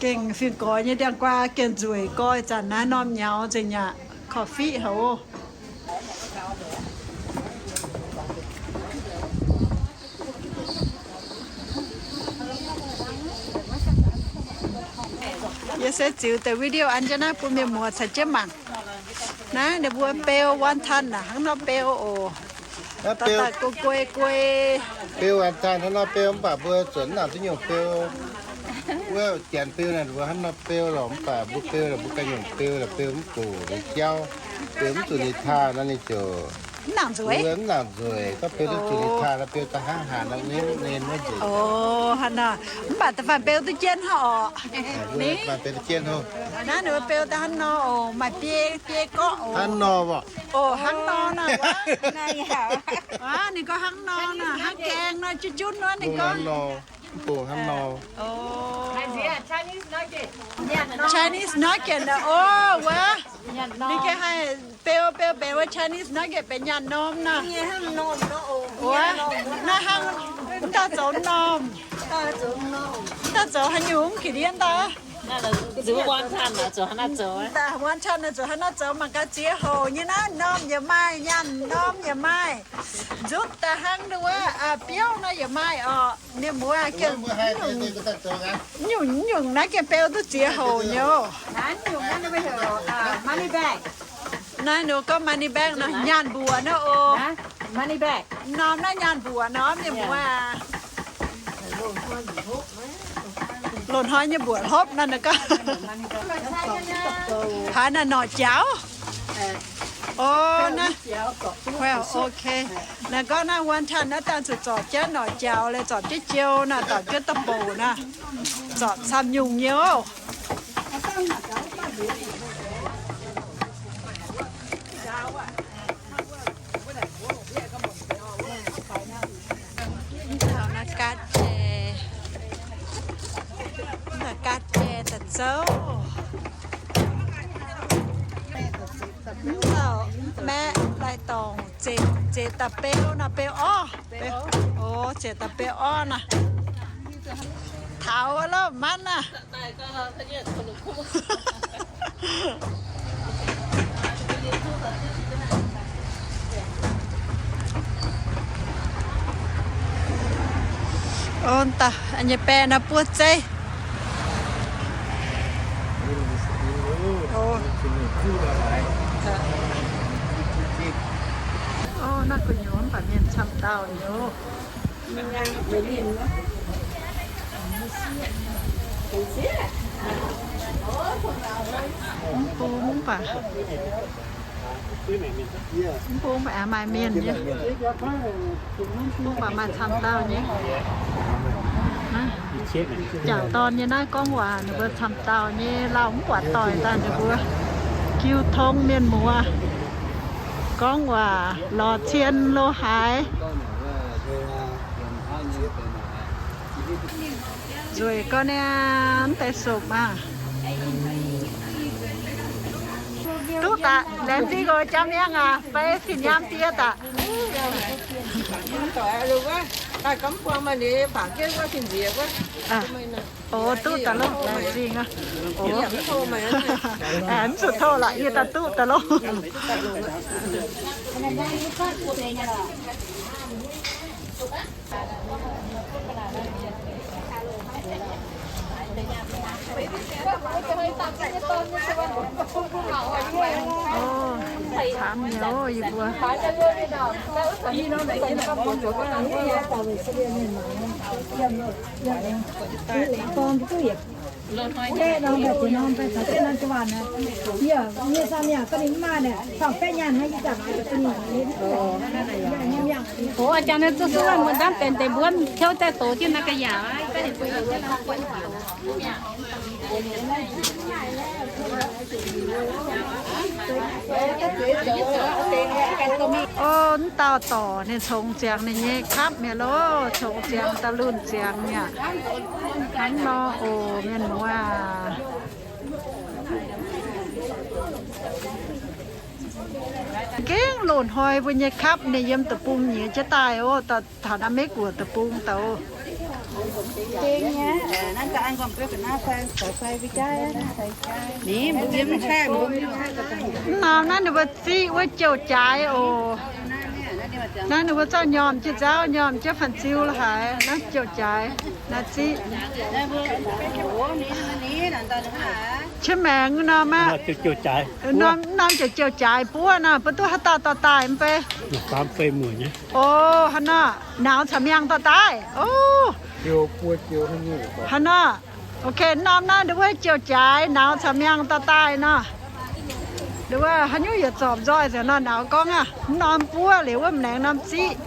Gengh fingx gorx nyei ndiangx-guaa gengh nzueic, gorx zanc naaiv norm nyaux nzengc aqv. Korv-fiqv haic oc. Yie se ziux deix video an jienv naaiv bun mienh muoz caux jienv mangc. Naaiv ninh mbuo beu wonton naaic hnangv nor beu oc. Daaih guei guei. Beu wonton hnangv nor beu mv baac mbuo zuotc mv nangc duqv nyungc beu. Wuov janx beu naaic mbuo hnangv nor beu lorqc, mv baac mbuo beu naaic mbuo ganh nyungc beu, beu mv gox nyei jauv, beu mv zuqc ninh taah nor ninh ziouc mv nangc nzueic. Mv nangc nzueic, gorngv beu duqv zuqc ninh taah nor beu daaih hnangv haaix nor ninh wuov nzengc. Oc, hnangv nor. Mv baac da'faanh beu duqv jienv hnangv oc. Naaiv ninh mbuo beu daaih hnangv nor oc, maaih biei biei gorqv oc. Hnangv nor oc. Oc, hnangv nor naaic. Ninh gorngv hnangv nor naaic, hnangv gaeng nor, junv junv nor ninh gorngv. Mv bung hnangv nor. Chinese nugget naaic, oc, wuov. Ninh gengh haih beu beu benx wuov Chinese nugget benx nyaanh norm naaic. Wuov, naaiv hnangv, mv daaih zoux normh. Mv daaih zoux haaix nyungc ga'ndiev daaih. Wonton naaic zoux hnangv naaiv zoux, mangc gaax ziex houc nyei naaiv, normh yaac maaih, nyaanh norm yaac maaih. Nzutv daaih hnangv wuov, biouv nor yaac maaih oc. Mienh muoz, nyungc-nyungc naaiv gengh beu duqv ziex houc nyei oc. Naaiv ninh gorngv money bag nor, nyaanh mbuoqc nor oc. Norm naaiv nyaanh mbuoqc nor, mienh muoz aac. Loz-hnoi nyei mbuoqc hlopv nor, ninh gorngv. Haaix naaic, norqc jaux? Oc, naaiv, well, ok. Naaiv gorngv naaiv wonton naaiv dangh zuqc zorpc jienv norqc jaux, laih zorpc jienv jiou naaic, zorpc jienv da'bouc naaic, zorpc camv nyungc nyei oc. Mv dauh naaiv gaatv jai, mv dauh gaatv jai daaih zouv. Mv dauh maeqv daaih dorngc, ziec daaih beu nor, beu orv. Oc, ziec daaih beu orv naaic. Taux wuov lov manv naaic. Ov, dauh nyei baeqv naaiv buov zeiv. Ov, naaiv gu'nyuoz mv baac mienh camv dauh nyei. Mv bung mv baac, mv bung mv baac maaih mienh nyei. Mv bung mv baac maaih camv dauh nyei. Jangc dorn nyei naaiv gorngv waac ninh mbuo camv dauh nyei, lauh mv buatc doic daaih ninh mbuo jiu tong mienh muoz gorngv waac lorz cien lo haaix. Nzueic gau niaa, mv deix sopc maah. Duqv daaih, laengz zingh oc, Jaa Miang aac, fai fih nyaam die daaih. Oc, duqv daaih loh, laengz zingh aqv. Oc, mv zuqc tov lorqc, yie daaih duqv daaih loh. Oc, camv nyei oc, yie mbuo. Oc, jangx naaiv zuqc suv muonz ndaamv benx deix mbuonv tiuv daaih doz jienv naaiv ga'yaauc. Oc, mv dauh dorc ninh congx ziangx ninh nyei cup mi'aqv loh, congx ziangx daaih lunh ziangx mi'aqv. Hnangv nor oc, mienh muoz aac. Gengh loz-hnoi mbuo nyei cup ninh yiem deic-bung nyiex jienv daaih oc, taux naaiv Meiv Guoqv deic-bung daaih oc. Mv norm naaiv ninh mbuo ziqv wuov jouh jaaix oc. Naaiv ninh mbuo zorqv nyormh jienv nzauv, nyormh jienv fan-ziu la'haic. Naaiv jouh jaaix, naaiv ziqv. Qiex maengx norm aqv. Norm, norm jouh jouh jaaix buov nor, mbuo duqv haaix dauh dorh daaih mv bei? O, haaix nor, nauz caux miangh dorh daaih. O, haaix nor. Ok, norm naaiv ndongc wuov jouh jaaix, nauz caux miangh dorh daaih nor. Ndongc wuov haaix nyungc yietc zorpc nzoih nzengc nor, nauz gorngv aqv, mv norm buov liuz wuov m'laengz norm ziqv.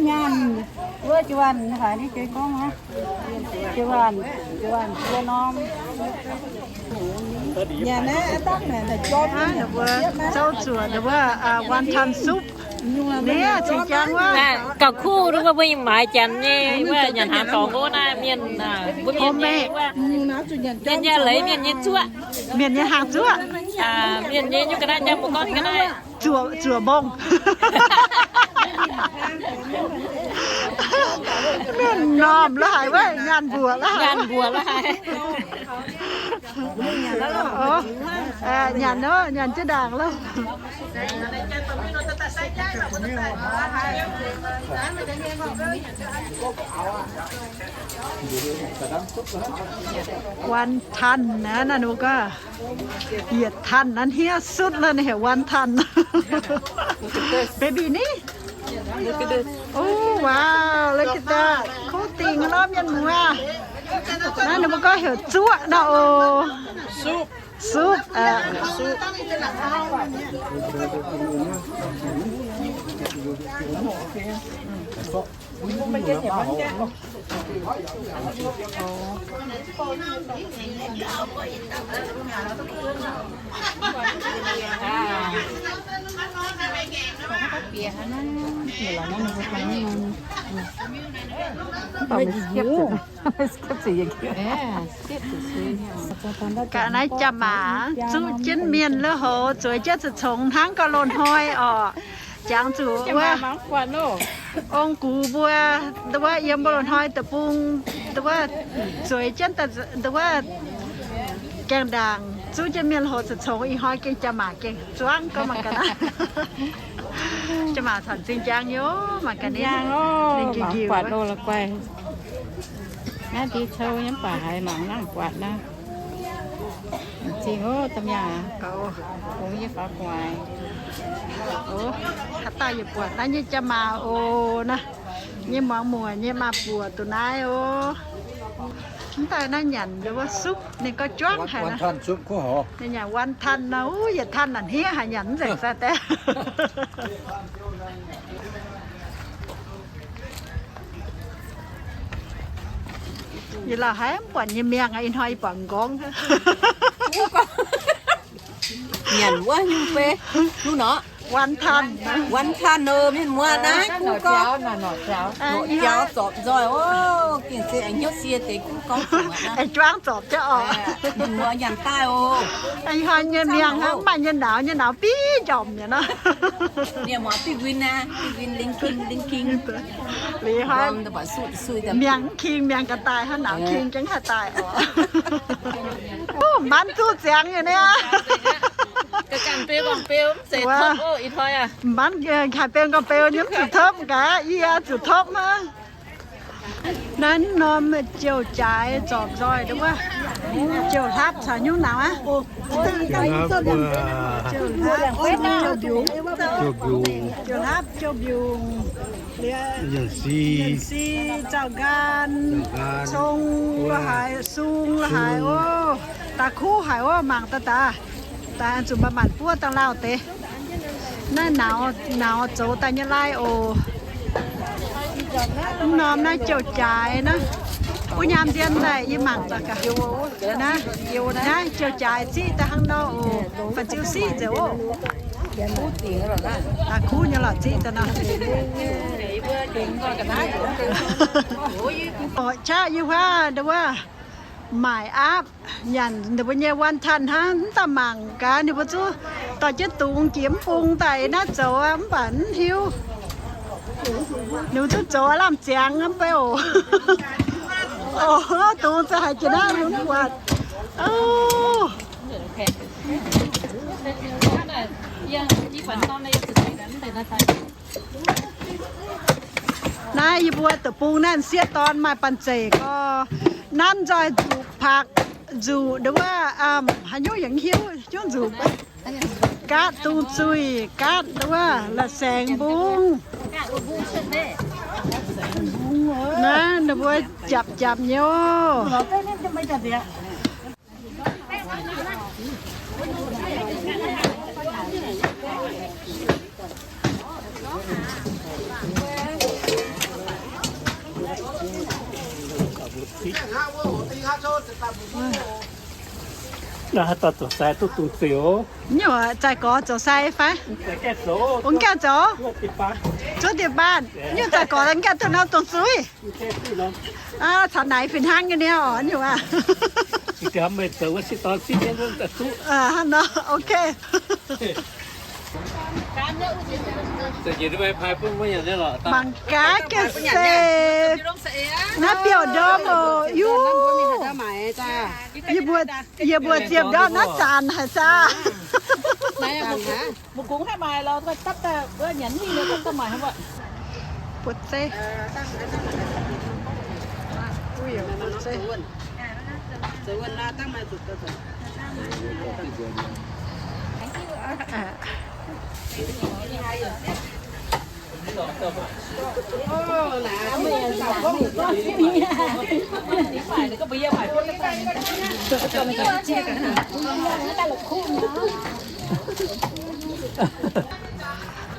Nyanc, wuov jiu-waanh haiz ni jiex gorngv aqv. Jiu-waanh, jiu-waanh buov norm. Nyanc naaiv dangv naaic, naaic jorm naaic, zouv zuoqc wuov wonton soup. Ni zinh jangv wuov. Gauh kuv wuov, mbuo yiem maaiz janx nyei, wuov nyanc hnaangx dorngx wuov naaiv mienh, mbuo mienh nyei wuov. Mienh nyei leiz, mienh nyei zuoqv. Mienh nyei hnaangx zuoqv. Mienh nyei nyungc ga'naaiv jangv mbuo gorngv ga'naaiv. Zuoqc, zuoqc mbong. Mienh normh la'haic wuov, nyaanh mbuoqc la'haic. Nyaanh mbuoqc la'haic. Nyanc, nyanc jienv ndaangc loh. Wonton naaiv, naaiv ninh mbuo gorngv yietc ton naaiv hniev sutv lorqc, ninh heuc wonton. Baby ni. Oh, wow, look at that. Cool thing lorqc, mienh muoz. Naaiv ninh mbuo gorngv heuc zuoqv nor oc. Soup, aa. Ga'naaiv jaa-maac zuqv jienv mienh lui-houx zueiz jienv ceix congx hnangv gauh loz-hnoi orqc. Jangx zuqc wuov ong-gux mbuo, wuov yiem mbuo loz-hnoi deic-bung, wuov zueiz jienv, wuov gaengh ndaangc zuqv jienv mienh lui-houx ceix congx, ih hnoi gengh jaa-maac gengh zuangv gorngv mangc ga'naaiv. Jaa-maac caux m'zing jangx nyei, mangc ga'naaiv. Ninh njiec njiec. Naaiv deix cou nyei mv baac haiz mangc nangv buatc naaiv. M'zing ov, domh yaangh aqv. Gux yie faaux gu'nguaaic. Haaix dauh yaac buatc naaiv nyei jaa-maac oc naaiv. Nyei muangx muoc nyei maaz-buoc duqv naaiv oc. Mv daaih naaiv nyanc wuov soup ninh gorngv juangv haic naaiv. Ninh nyanc wonton nor, yietc ton naaic hniev haic, nyanc mv nzengc sai daaih. Yie lauh haiv mv buatc nyei miangh aqv, ih hnoi yie buatc m'nqorngv. Nyanc wuov nyungc fei, nu nor. Wonton. Wonton nor, mienh muoz naaiv kuv gorngv. Norqc jaux zorpc nzoih oc, gengh se aengx hnyouv sie deix kuv gorngv. Aengx juangv zorpc jienv oc. Mienh muoz nyanc daaih oc. Ih hnoi nyei miangh hnangv, mv maaih nyei nauz, nyei nauz biv njormh mi'aqv nor. Mienh muoz biv win aqv, biv win ling king, ling king. Liuz hnoi miangh mv king, miangh ga'daaih hnangv, nauz king jienv haih daaih oc. Mbanv zuqc ziangx nyei niaa. Mbanv haaix beu gorngv beu nyei mv zuqc topv gaax, yie zuqc topv hnangv. Naaiv norm jouh jaaix zorpc nzoih wuov, jouh hlapv caux nyungc nauz aqv. Jouh hlapv, jouh mbiungc, jouh hlapv, jouh mbiungc, yienh si, zaux nqaanh, cong la'haic, sung la'haic oc. Daaih kuv haic oc, mangc daaih daaih. Daaih zuqc maaih maanc buov dangh lauh deix. Naaiv nauz, nauz zoux daaih nyei lai oc. Mv norm naaiv jouh jaaix naaiv. Wuov nyaam ndien daaih yie mangc zaqc gaax. Naaiv, naaiv jouh jaaix ziqv daaih hnangv nor oc. Fa'ziu siqv nzengc oc. Daaih kuv nyei lorqc ziqv daaih nor. Qaqv yie huaav ndau wuov maaic aapv. Nyanc ninh mbuo nyei wonton hnangv, mv daaih mangc gaax ninh mbuo zuqc dorh jienv dungz jiex mv bung daaih naaiv zoux aqv, mv baac mv hiuv. Ninh mbuo zuqc zoux lamh ziangx mv bei oc. Oc, dungz za'gengh haiz jiex naaiv lunx buatc. Oc. Naaiv yie mbuo deic-bung naaiv sieqv dorn maaih banh zeic gorx, nanv nzoih nzuqc, pakc nzuqc nduov, haaix nyungc yaac hiuv nyungc nzuqc, gaatv dungz zuih, gaatv nduov la'saengx mbungv. Naaiv ninh mbuo japc japc nyei oc. Naaiv haaix dauh zoux sai duqv dungz zuih oc? Nyungc zaih gorx zoux sai fai? Ong gaengh zoux? Zuov diex baanh. Nyungc zaih gorx ong gaengh duqv norm dungz zuih. Caux naaic fih hnangv nyei niaa oc nyungc aac. Hnangv nor, ok. Mangc gaax ga'sie. Naaiv biouv-ndorm oc, yuv. Yie mbuo, yie mbuo ziepc ndorm naaiv zanc haic saah. Buoz zeiv.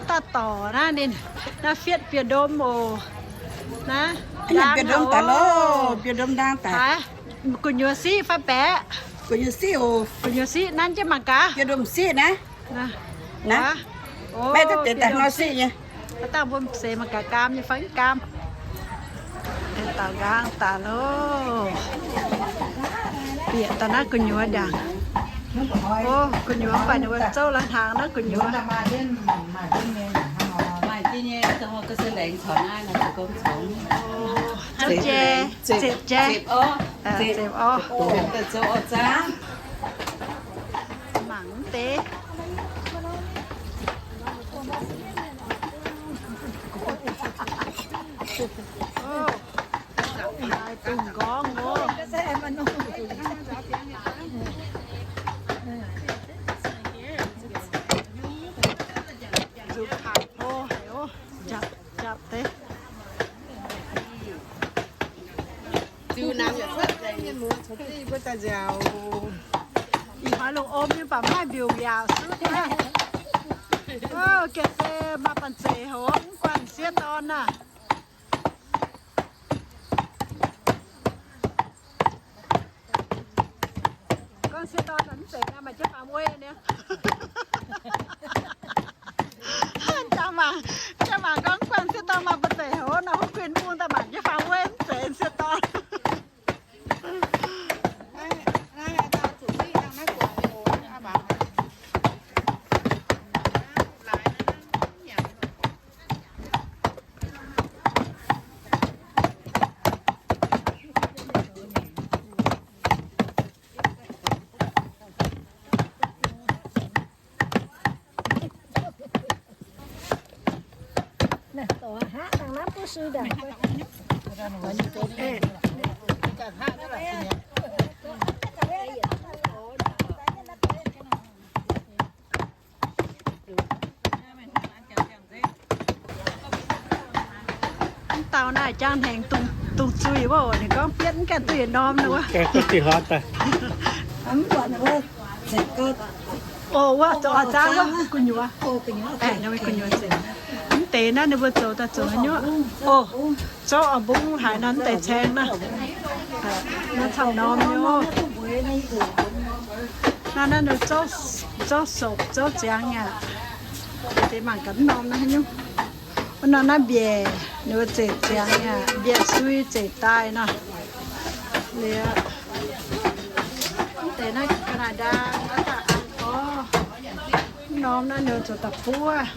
Daaih dorc naaiv ninh, naaiv fietv biouv-ndom oc. Naaiv biouv-ndom daaih loh, biouv-ndom ndaang daaih. Gu'nyuoz siqv fai baeqc? Gu'nyuoz siqv oc. Gu'nyuoz siqv nanv jienv mangc gaax. Biouv-ndom siqv naaiv. Naaiv, maiv duqv deix daaih hnoi siqv nyei. Dangh mbuo seix mangc gaax gaam nyei fai mv gaam. Daux nqaang daaih loh. Bieqc daaih naaiv gu'nyuoz ndaangc. O, gu'nyuoz mv baac ninh mbuo zouv la'hnaangx naaiv gu'nyuoz. Zepv jai, zepv jai. Zepv orv. Mangc mv deix. Dongh nqorngv oc. Nzuqc paaic hlo haic oc. Njapc, njapc deix. Ih hnoi lungh om nyei baac maiv mbiungc yaauc suv. Ga'sie maaih banh zeic haic, mv guanh sieqv dorn naaiv. Gorngv sieqv dorn mv zeiz maaih jienv faam wei niaa. Jaa mangc, jaa mangc gorngv guanh sieqv dorn maaih banh zeic haic, nor huv kuinx bung daaih mangc jienv faam wei mv zeiz sieqv dorn. Mv dauh naaiv jangx hnaengx dungz zuih wuov, ninh gorngv bietv mv gaengh duqv yietc norm wuov. Oc, wuov zoux oix zaangv wuov gu'nyuoz. Gu'nyuoz, mv deix naaiv ninh mbuo zoux daaih zoux haaix nyungc. Oc, zouv oix mbungv haaix nor mv deix caeng naaiv. Naaiv camv norm nyei oc. Naaiv, naaiv ninh zouv, zouv sopc, zouv ziangx aqv. Deix mangc gaax mv norm naaiv haaix nyungc. Wuov norm naaiv mbiaec, ninh mbuo zeic ziangx aqv, mbiaec sui zeic daaih nor. Liuz, Naaiv ga'naaiv ndaang, naaiv daaih an gorx. Norm naaiv ninh zuqc da'buov.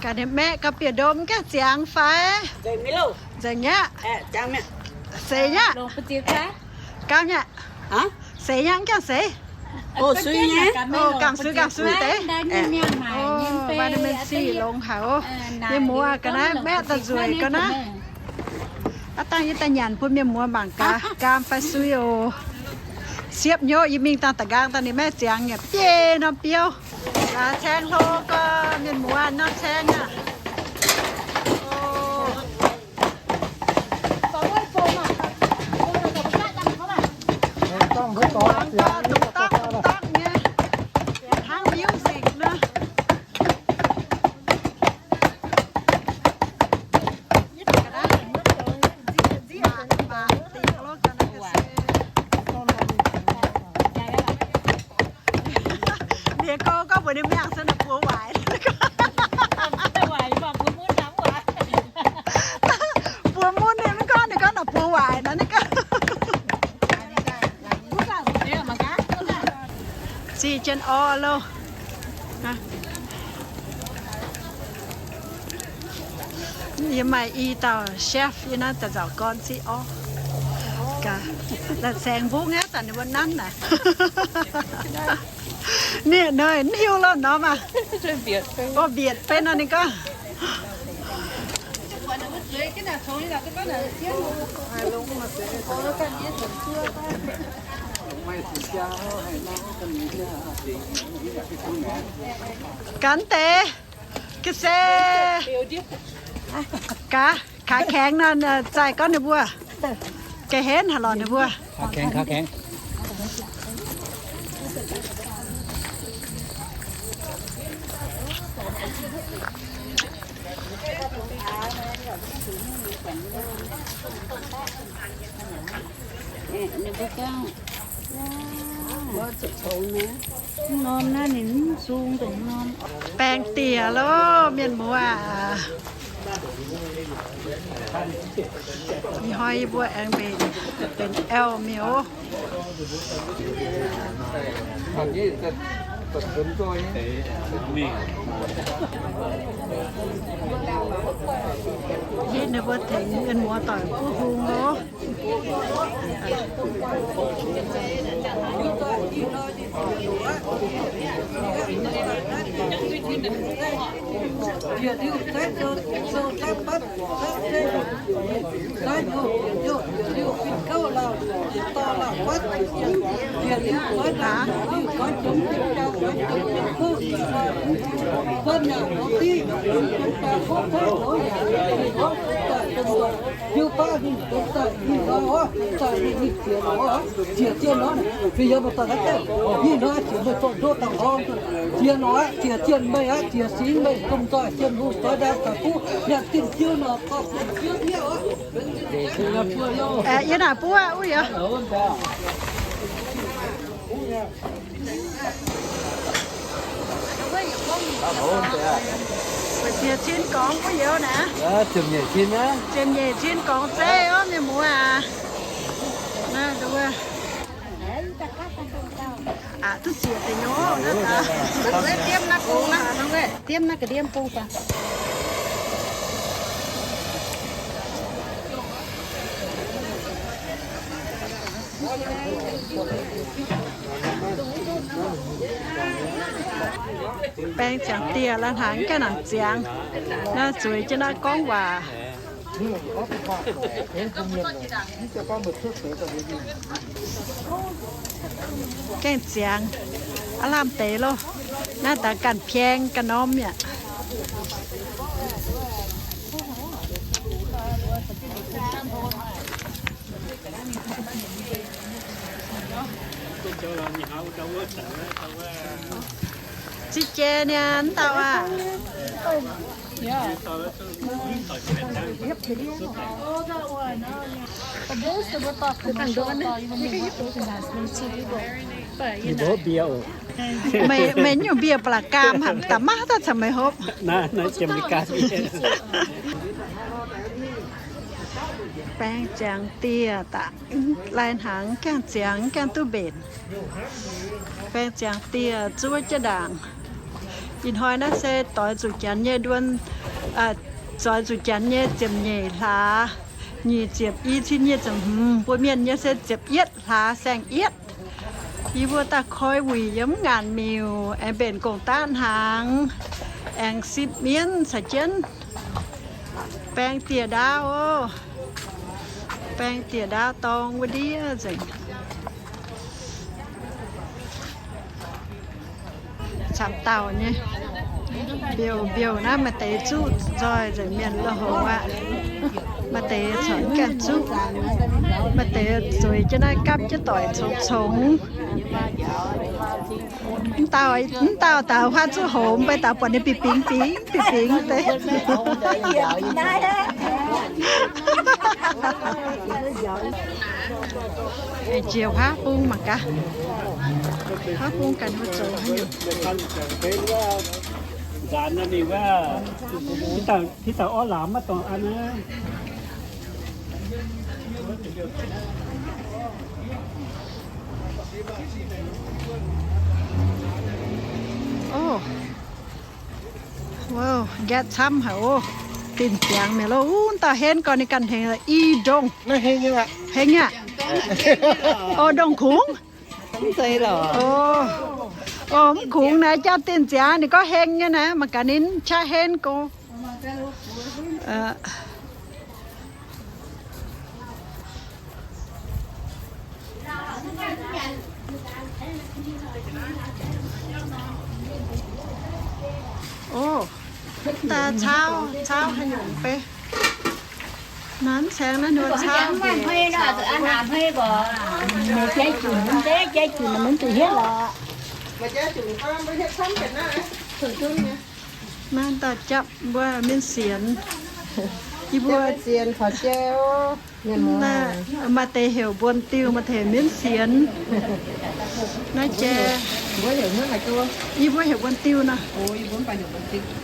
Gaax ninh maeqv gau bieqc ndomh, gaengh ziangx fai? Nzengc nyaqv. Seix nyaqv. Gauh nyaqv. Seix nyaqv, mv gaengh seix. Gangh sui, gangh sui deix. Vitamin C longx haic oc. Mienh muoz ga'naaiv maeqv daaih nzueic ga'naaiv. Aav dangh yie daaih nyanc bun mienh muoz mangc gaax, gaam fai sui oc. Siepv hnyouv yie mingh dangh da'nqaang daaih ninh maeqv ziangx yaac biei norm biouv. Caeng hlo gau, mienh muoz, norm caeng aav. Dongh dongh nyei, hnangv music nor. Liuz gorngv, gorngv mbuox ninh mangc se naaic buoz waaic. Buoz mun ninh mv gorngv, ninh gorngv naaic buoz waaic nor, ninh gorngv. Ziqc jienv orv loh. Yie maaih i dauh chef yie naaiv daaih nzauc gorn ziqv orv. Gaax, la'saengx mbungv aqv, zanc ninh mbuo nanv naaic. Ninh hnoi mv hiuv loh norm aac. Orv, mbietc fei nor ninh gorngv. Gan deix, ga'sie. Gaax, kaaix kaengx nor, zaih gorngv ninh mbuo. Ga'henv haaix lorqc ninh mbuo. Baeng diec loh, mienh muoz aac. Ih hnoi yie mbuo aengx mbenc, benx L miuc. Hitv ninh mbuo tengx mienh muoz doic buov hung loh. Aeqv, yie naaic buov wuov youz. Ziec cin gorngv wuov youz naaic. Ziepc nyeic cin gorngv zeiv orv, mienh muoz aac. Aqc duqv ziec deix nyei. Diemv naaiv ga'ndiemv bung. Baeng ziangx dieh la'hnaangx ganh nangc ziangx. Naaiv zueiz jienv naaiv gorngv waac. Gaengh ziangx, aav lamh deix loh. Naaiv daaih ganh pieng ganh norm mi'aqv. Ziex jai niaa, mv dauh aah. Meih, meih nyungc mbier ba'laqc gaam haic, da'maav daaih caux meih hopv. Baeng ziangx dieh daaih, lai hnaangx gaengh ziangx, gaengh duqv mbenc. Baeng ziangx dieh zuov jienv ndaangc. Ih hnoi naaiv se doix zuqc janx nyei nduon, doix zuqc janx nyei ziepc nyeic hlaax, nyic ziepc i cin nyic ziepc hmz, mbuo mienh nyei se ziepc yietv hlaax saeng-yietv. Yie mbuo daaih koi wuic yiem ngaanc miuc, aengx mbenc gong-daqv hnaangx, aengx sipv mienv caux jienv. Baeng dieh ndaauv oc. Baeng dieh ndaauv dorng wuov ndiev nzengc. Camv dauh nyei. Mbiouh mbiouh naaiv maaih deix zuqv nzoih nzengc mienh lo-houx aqv. Maaih deix corc mv gaengh zuqv. Maaih deix zueiz jienv naaiv gapv jienv doic congx-congx. Mv dauh, mv dauh daaih huaav zuqv houx, mv baac daaih buatc ninh bingx bingx bingx bingx deix. Jiex huaav bung mangc gaax. Huaav bung ganh mbuo zoux haaix nyungc. Nzaanx naaiv mingh wuov, hitv dauh orv lamz maiv dorngx an naaiv. Ov, nqaeqv camv haic oc. Dinh ziangx mi'aqv loh. Wuov dauh henv gorx ninh ganh hengx i ndongh. Hengx aqv. Ov, ndongh kungx. Ov, mv kungx naaiv jauv dinh ziangx ninh gorngv hengx nyei naaiv, mangc gaax ninh qaqv henv go. Ov, daaih cauv, cauv haaix nyungc beiv. Naaiv caengx naaiv ninh cauv. Naaiv daaih japv mbuo mienv sienx. Yie mbuo maaih deix heuc mbuonx diuh, maaih deix heuc mienv sienx. Naaiv jai, yie mbuo heuc mbuonx diuh nor.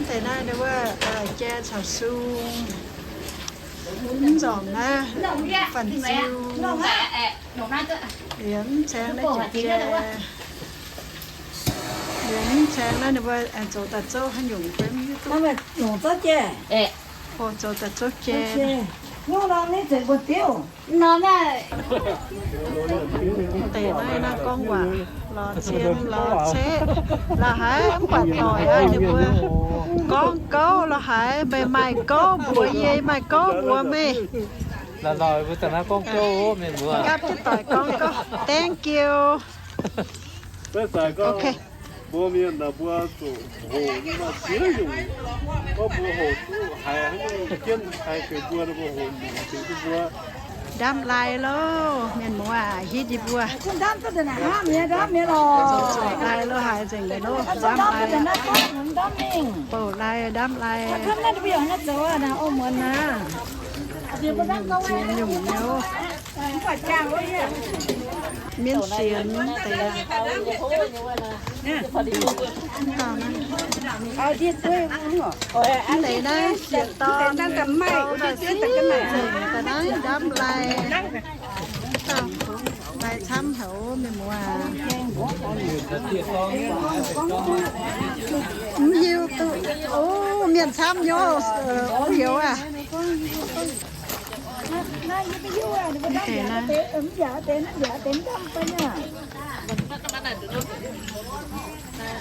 Deix naaiv wuov jai caux sung. Mv nzormc naaiv fanh ziu. Liemh caengx naaiv jai. Liemh caengx naaiv ninh mbuo aengx zoux daaih zouv haaix nyungc fai mv hiuv duqv. Zoux daaih zouv jai. Deix naaiv naaiv gorngv waac lorz cien lorz ceqv la'haiz mv buatc doic aqv. Ninh mbuo gorngv gouv la'haiz, meih maaih gouv mbuox yie, maaih gouv mbuox meih. Gapv jienv doic gorngv gouv. Thank you. Ok. Mbuo mienh naaic mbuo zuqc hoqc nyei maaih ziex nyungc. Gorngv mbuo hoqc duqv haiz haaix nyungc jienv haiz gec mbuo, mbuo hoqc nyungc tengx duqv mbuo. Ndamv lai loh, mienh muoz aac, hitv yie mbuo. Ndamv lai loh, haiz nzengc loh, ndamv lai. Bouh lai, ndamv lai. Ziex nyungc nyei. Mienv sienx deix. Mv deix naaiv sienx dorn, daaih naaiv ndamv lai. Lai camv haic mienh muoz. Mv hiuv duqv, o, mienh camv nyei, o, youz aac.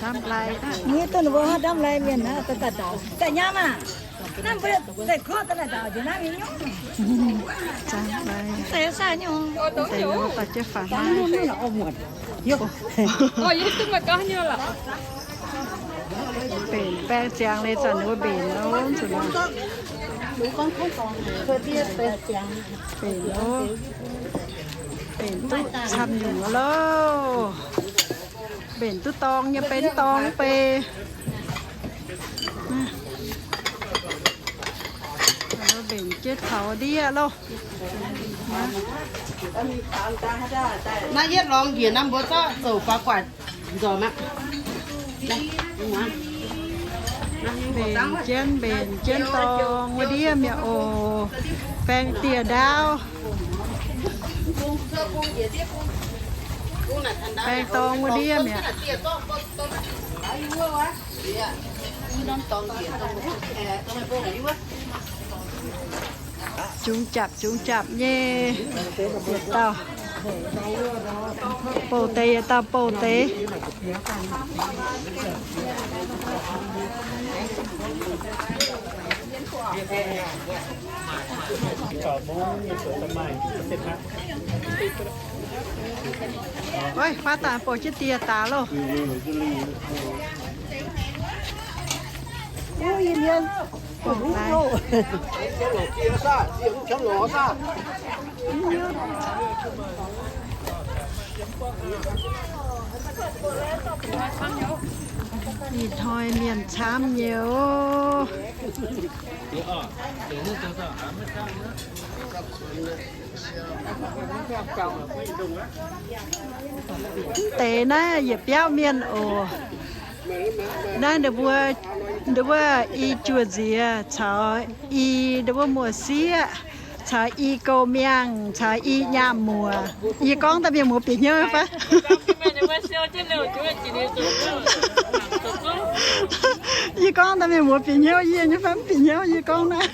Ndamv lai. Ndamv lai. Deix naaiv, mbenc baeng ziangx leiz zanc wuov mbenc loh, zuqc mbenc loh, mbenc duqv camv nyungc loh. Mbenc duqv dorng nyei benx dorng bei. Mbenc jienv taux ndiev loh. Naaiv yietv lorngx njiec naaiv mbuo zorqv zouc guaax guaax nzormc aqv. Mbenc jienv, mbenc jienv dorng wuov ndiev mi'aqv oc. Baeng dieh ndaauv. Baeng dorng wuov ndiev mi'aqv. Jungx japc jungx japc nyei yietc dauh bouh deix, yietc dauh bouh deix. Oix, huaav daaih bouh jienv dieh daaih loh. Ih hnoi mienh camv nyei oc. Mv deix naaiv yietc biauv mienh oc. Naaiv ninh mbuo, ninh mbuo i juoz nziex caux i, ninh mbuo muoz-sieqv caux i gouh miangh caux i nyaam muoz. Yie gorngv daaih mienh muoz bieqc hnyouv fai? Yie gorngv daaih mienh muoz bieqc hnyouv yie nyei fai mv bieqc hnyouv yie gorngv naaiv?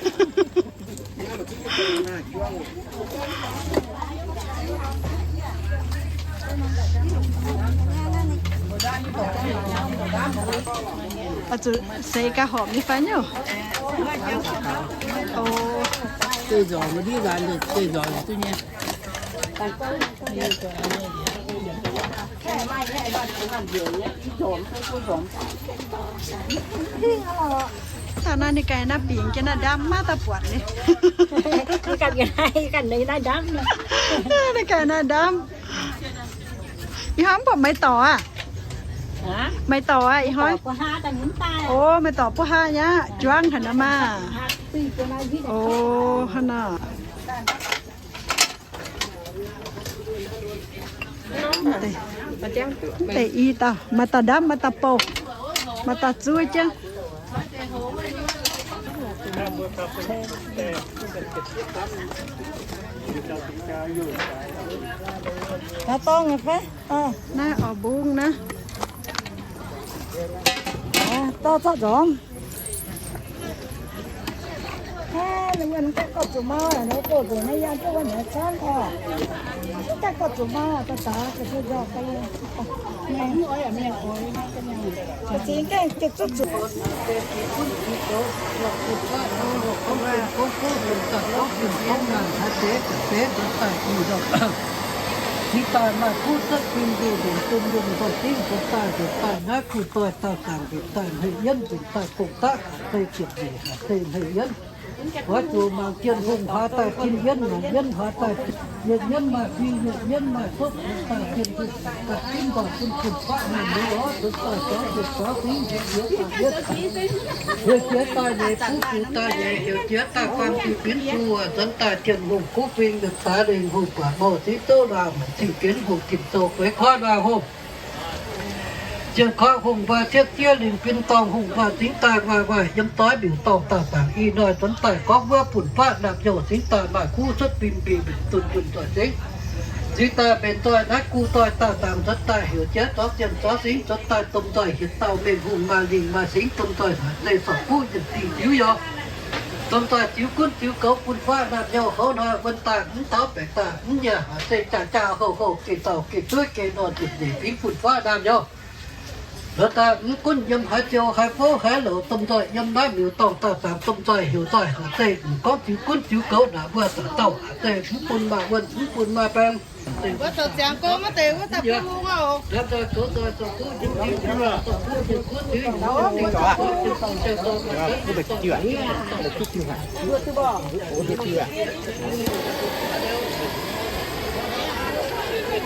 Zuqc seix ga'horpc nyei fai nyungc? O, deix nzormc, deix nzormc duqv nyei. Taux naaiv ninh ganh naaiv bingx jienv naaiv ndamv maiv daaih buatc ni. Ninh ganh naaiv ndamv. Ih hnoi mv buatc maiv dorc aqv? Maiv dorc aqv ih hnoi? O, maiv dorc buov haav nyei aqv, juangv haic nor maah. O, hnangv naaiv. Mv deix i dauh, maaih dauh ndamv, maaih dauh bouh, maaih dauh zuov jienv. Naaiv dorngx nyei fai? Naaiv oix mbungv naaiv. Dorh zorqv nzormc. Cingx daaih maaih kuv cuotv fim nzengc nzengc dunh yunh nzoih dingv nzuonx daaih nzuonx daaih naaiv kuv doic dauh zaangc nzuonx daaih hneiv yienv nzuonx daaih dongh daqv haaix zeiz ziepc nzengc haaix zeiz hneiv yienv. Oix zuqc mangc jien hungh hlaax daaih jin yienv, mangc yienv hlaax daaih yietc yienv maaih fing, yietc yienv maaih copv, nzuonx daaih jien hungh daaih ginv nzoih bun fun-faqv naaiv nor, nzuonx daaih zorngv yietc zorngv fingx, yietc jiex daaih yietv, yietc jiex daaih nyeic kuv, kuv daaih nyeic heuc, jiex daaih faam, jiex binv zuoqc, nzuonx daaih jien hungh kuv fing, nzuonx daaih lingh hungh buatc mouh, ziex zouv laangh maengc, zingh genv hungh, tim sou feix kuaaiv laangh hungh. Jien koiv hungh mbaa siepv jieqv lingh bin dorngh hungh mbaa zingx daaih waaih waaih yiem doix mbiuc dorngh dauh zaangc i hnoi nzuonx daaih gorngv wuov fun-faqv naamh youh zingx daaih maaih kuv cuotv fim mbic mbic dunh yunh nzoih dingv. Zingx daaih mbenc nzoih naaiv kuv doic dauh zaangc nzuonx daaih heuc jiex zorngv jien zorngv singx nzuonx daaih domh nzoih hietc dauh mengh hungh maaih lingh maaih singx domh nzoih haaix zeiz sorc kuv yietc dingh ziux yoc. Domh nzoih ziux gunv ziux goux fun-faqv naamh youh houv hnoi wuonh daaih mv taux baeqc daaih mv nyei haaix zeiz jaa jaa houh houh geh dauh geh dueiv geh nor nzipc nyeic fingx fun-faqv naamh youh. Nzuonx daaih mv gunv yiem haaix ziou haaix fouv haaix louc domh nzoih yiem naaiv mbiuc dorngh dauh zaangc domh nzoih heuc nzoih haaix zeiz mv gorngv ziux gunv ziux goux naaic mbuo dauh dauh haaix zeiz mv bun maaih wuonh mv bun maaih baeng.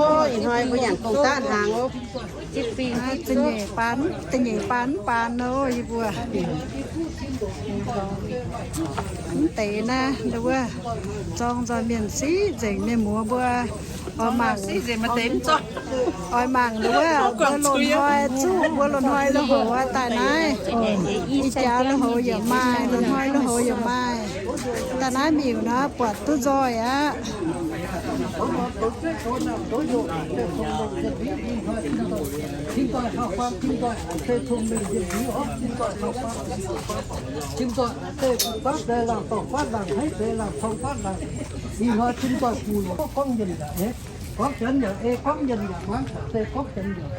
Ov, ih hnoi mbuo nyanc gong-daqv hnaangx ov. Da'nyeic baan, da'nyeic baan, baan nor yie mbuo. Mv deix naaiv, nduov wuov, zorng nzoih mienh siqv nzengc, mienh muoz mbuo oix mangc, oix mangc nduov wuov, mbuo loz-hnoi zuqv, mbuo loz-hnoi lui-houx aqv, daaih naaiv. Ih jaax lui-houx yaac maaih, loz-hnoi lui-houx yaac maaih. Daaih naaiv miuc nor buatc duqv nzoih aqv. Tim doih hauv-faam, tim doih se cong-mengh yiem ndiev oc, tim doih hauv-faam, tim doih se bun baav daaih laangh dorngh faatv laangh, haiv deix laangh torngv faatv laangh. Ih hnoi tim doih gu'nyuoz gorngv mienh yaac, gorngv janx yaac ei, gorngv mienh yaac muangx, se gorngv janx yaac,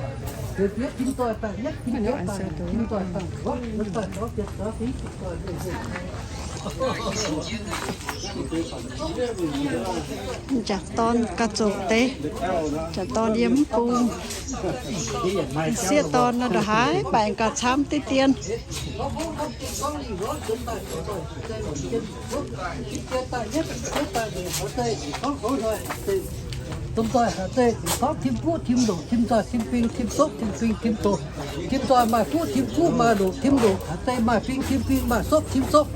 deix bieqc tim doih daaih yietv, tim doih daaih, tim doih daaih, daaih zoux jienv zoux fingx, tim doih M'jangc dorn gauh zoqc deix. M'jangc dorn yiem mv bung. Sieqv dorn nor ndongc haaix mangc gauh camv diqv dien. Domh nzoih haaix deix gorngv tim fuqv tim longc, tim nzoih tim fing tim sopv, tim fing tim doqc. Tim nzoih maaih fuqv tim fuqv maaih longc tim longc, haaix deix maaih fing tim fing maaih sopv tim sopv.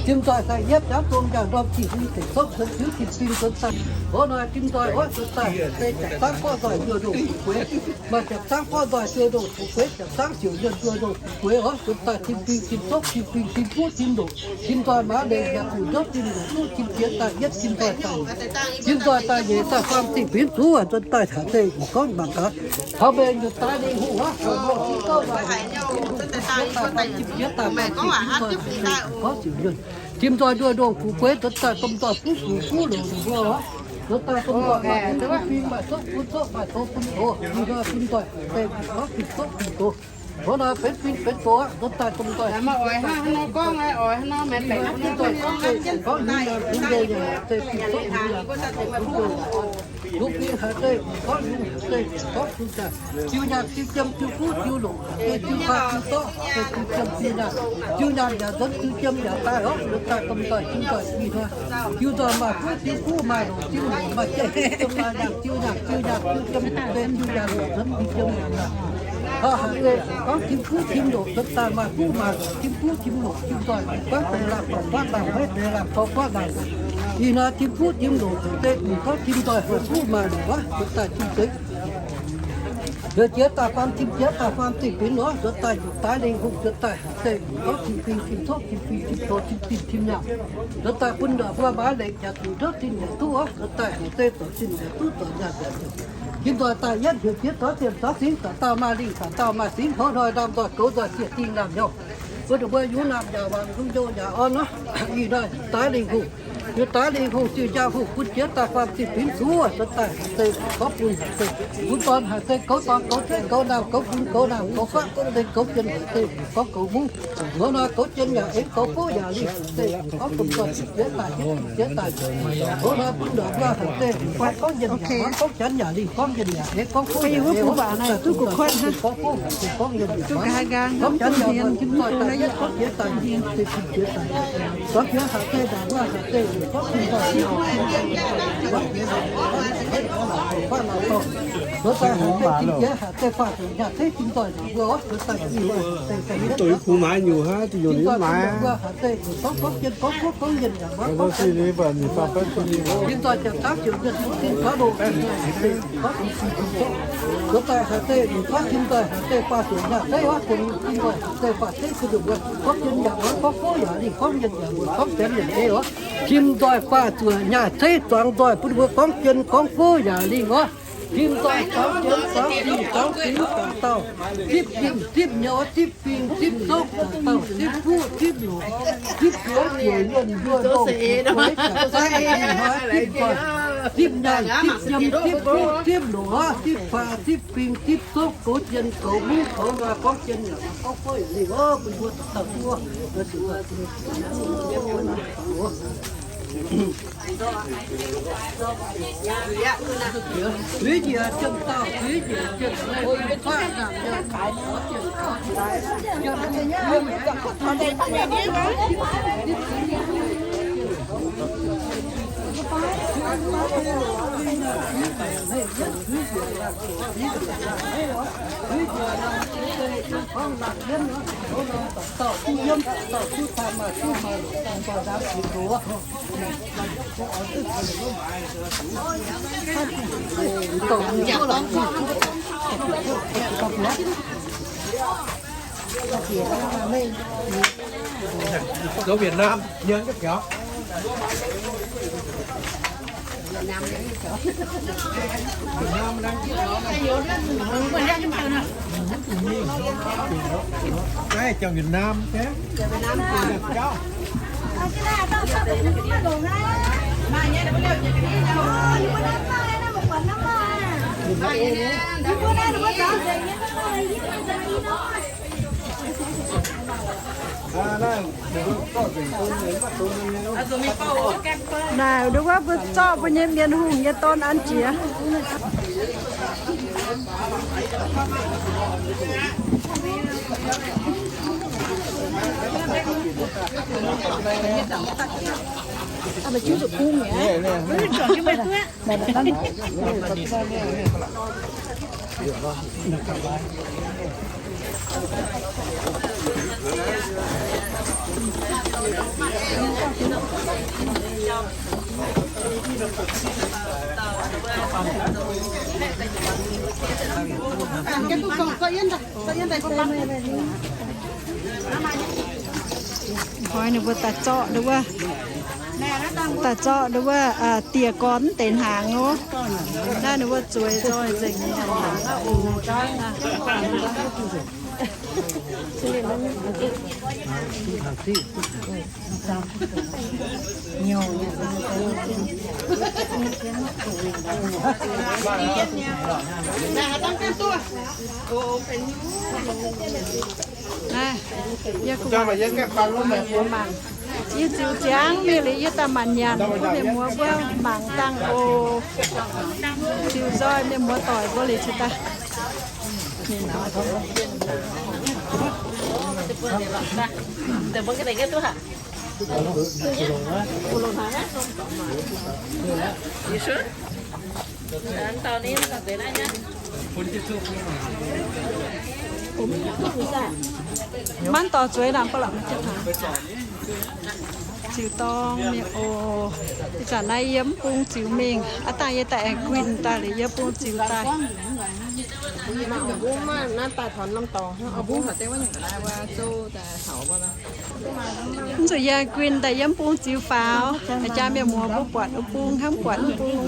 Tim nzoih daaih yietv jaav domh njaangc ndorm zinh hungh deic sopv nzuonx tiuv tim fing nzuonx daaih. Ov, nor tim nzoih oix nzuonx daaih haaix deix jaax zangv gorqv nzoih nduov ndongh fu'jueiv, maaih jaax zangv gorqv nzoih nduov ndongh fu'jueiv, jaax zangv ziouc nduov ndongh fu'jueiv oc. Nzuonx daaih tim fing tim sopv, tim fing tim fuqv tim longc. Tim nzoih maaz leiz yaac zuqc ndopv tim longc duqv tim jiex daaih yietv tim nzoih daaih. Tim nzoih daaih nyeic daaih faam zingh binv zuqv nzuonx daaih haaix deix gorngv mangc gaax. Taux mbenc nzuonx daaih lingh hungh aqv, gorngv tim jiex daaih faam zingh binv nzuonx gorngv ziouc yuonh. Tim nzoih nduov ndongh fu'jueiv nzuonx daaih domh nzoih fuqv fuqv fuqv longc longc mbuo oc. Nzuonx daaih domh nzoih maaih fing maaih sopv bun sopv maaih doz bun doz. Tim nzoih tim nzoih deix gorngv tim sopv tim doz. Ov, nor benx fing benx doz aqv. Nzuonx daaih domh nzoih gorngv nyei naamh nyei deix gorngv tim sopv tim doz. Lungh fing haaix deix gorngv lungh, haaix deix gorngv lungh daaih. Jiu nyaanh jiu jiem jiu fuqv jiu longc, haaix deix jiu faah jiu zorqv, haaix deix jiu jiem jiu nyaanh. Jiu nyaanh yaac nzuonx, jiu jiem yaac daaih oc. Nzuonx daaih domh nzoih tim nzoih fih hnoi. Jiu nzoih maaih fuqv jiu fuqv maaih longc jiu longc maaih jiem jiu jiem maaih nyaanh jiu nyaanh jiu nyaanh jiu jiem deix jiu nyaanh yaac nzuonx jiu jiem yaac nyaanh. Haaix deix gorngv tim fuqv tim longc nzuonx daaih maaih fuqv maaih longc tim fuqv tim longc tim nzoih guaatv deix lamh guaatv lamh, maiv deix lamh tor guaatv lamh. Ih hnoi tim fuqv tim longc nzuonx deix mv gorngv tim nzoih maaih fuqv maaih longc aqv. Nzuonx daaih tim zengx Nzuonx jiex daaih faam tim jiex daaih faam zingh binv oc. Nzuonx daaih nzuqc daaih lingh hungh nzuonx daaih haaix deix gorngv tim fing tim sopv tim fing tim doz tim zinh tim nyaanh. Nzuonx daaih bun ndongc mbuo maaz leiz yaac zuqc ndopv zinh yaac duqv oc. Nzuonx daaih haaix deix zorc zinh yaac duqv zorc nyaanh yaac zuqc. Tim nzoih daaih yietv heuc jiex zorqv zinh zorqv singx, dauh dauh maaih lingh dauh dauh maaih singx, hnoi hnoi ndaamv nzoih goux nzoih zieqc dingh ndaamv hnyouv. Bun ndongc mbuo yungz naamh yaac wangc, yungz njoh yaac orn oc. Ih hnoi nzuqc daaih lingh hungh Nzuonx daaih lingh hungh ziuc njaangh hungh bun jiex daaih faam zingh binv zuqv nzuonx daaih haaix deix gorngv bun haaix deix, bun dorn haaix deix, goux dorn goux jueiv goux naamh goux fun goux naamh goux fatv, goux deix goux jien haaix deix gorngv goux mungv. Hnoi nor goux jien yaac eix, goux fuqv yaac lingh, haaix deix gorngv domh nzoih ziex daaih, yietv ziex daaih. Hnoi nor bun ndongc mbuo haaix deix fai gorngv yienh yaac muangx, gorngv janx yaac lingh, gorngv yienh yaac eix, gorngv fuqv yaac eix, gorngv fuqv haaix deix gorngv yienh yaac muangx, gorngv janx yaac muangx, tim nzoih daaih yietv, gorngv jiex daaih yietv, tim jiex daaih gorngv jiex haaix deix, ndongc mbuo haaix deix gorngv tim nzoih, nzuonx daaih haaix deix tim jiex haaix deix faah zuqc nyaah ceix tim nzoih ndongc mbuo oc. Nzuonx daaih tim nzoih, tim nzoih bun ndongc mbuo haaix deix gorngv, gorngv jien gorngv fuqv gorngv yienh yaac muangx, gorngv janx tim nzoih jaax zangv ziouc yienh duqv zinh taux loh, tim nzoih haaix deix gorngv tim nzoih, tim nzoih haaix deix faah zuqc nyaah ceix oc, bun tim nzoih haaix deix faah ceix bun ndongc mbuo gorngv jien yaac muangx, gorngv fuqv yaac lingh, gorngv yienh yaac muangx, gorngv janx yaac eix oc. Tim nzoih faah zuqc nyaah ceix zuangx nzoih bun mbuo gorngv jien gorngv fuqv yaac lingh oc. Tim nzoih zuangx jien zuangx lingh zuangx fingx dauh dauh, zipv jienh zipv nyouz zipv fingx zipv zopv dauh dauh, zipv fuqv zipv loqc, zipv zuoqv ziouc yuonh nduov ndongh fu'jueiv, zipv nyaanh zipv jiem zipv fuqv zipv loqc, zipv faah zipv fingx zipv zopv, goux jien goux mungv goux nor gorngv jien yaac gorngv fuqv yaac lingh oc, bun mbuo dauh dauh duqv. Dấu Việt Nam nhớ cái kéo. Cái chào Việt Nam thế. Naaic nduov wuov mbuo zorqv mbuo nyei mienh hungh nyei don an jiex. Hnoi ninh mbuo daaih zorqv nduov wuov, daaih zorqv nduov wuov, dieh gorn deix hnaangx oc. Naaiv ninh mbuo zueiz nzoih nzengc. Naaiv, yie gu'nguaaic mienh muoz mangc. Yie ziux ziangx mingh liuz yie daaih maanc nyanc bun mienh muoz mbuo mangc dangh oc. Ziux nzoih mienh muoz doic mbuo liuz cingx daaih. Manv dorh zueiz naaic ba'laqc. Ziux dorng mingh oc. Ih zanc naaiv yie mv bung ziux mingh. Aav dangh yie daaih aengx guinh daaih liuz yie bung ziux daaih. Mv zuqc yie guinh daaih yiem bung ziux faaux, jaa mienh muoz mbuo buatc wuov bung hnangv buatc wuov bung.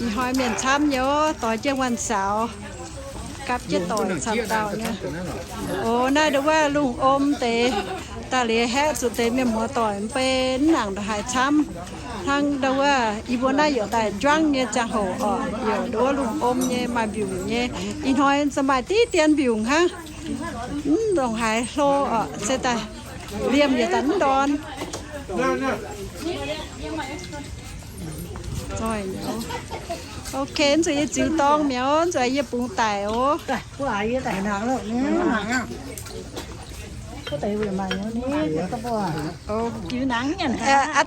Ih hnoi mienh camv nyei oc, doix jienv วันเสาร์ gapv jienv doic camv dauh nyei. O, naaiv nduov wuov lungh om deix, daaih liuz haeqv zuqc deix mienh muoz doic mv bei mv nangc ndongc haaix camv. Hnangv nduov wuov yie mbuo naaiv yaac daaih juangv nyei ziangh hoc oc, yaac nduov wuov lungh om nyei maaih mbiungc nyei. Ih hnoi se maaih diqv dien mbiungc hnangv. Mv ndongc haaix hlo oc, se daaih liemh yietc zanc mv ndorn. Ok, mv zuqc yie ziux dorng mi'aqv, mv zuqc yie bungx daic oc. Aav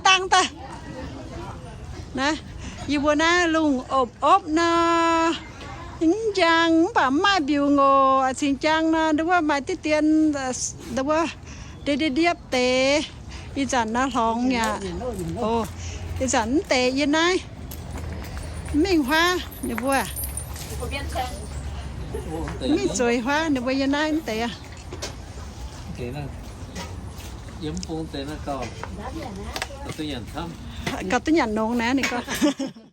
dangh daaih. Naaiv, yie mbuo naaiv lungh opv opv nor, mv njang mv baac mv maaih mbiungc oc. Cingx njang nor, nduov wuov maaih diqv dien, nduov wuov ndie ndie ndiepv deix. Ih zanc nor hlorngx aqv. O, ih zanc mv deix yie naaiv. Mv mingh huaav ninh mbuo. Mv mingh zueiz huaav ninh mbuo yie naaiv mv deix aqv. Gauh duqv nyanc nongx naaiv ninh gorngv.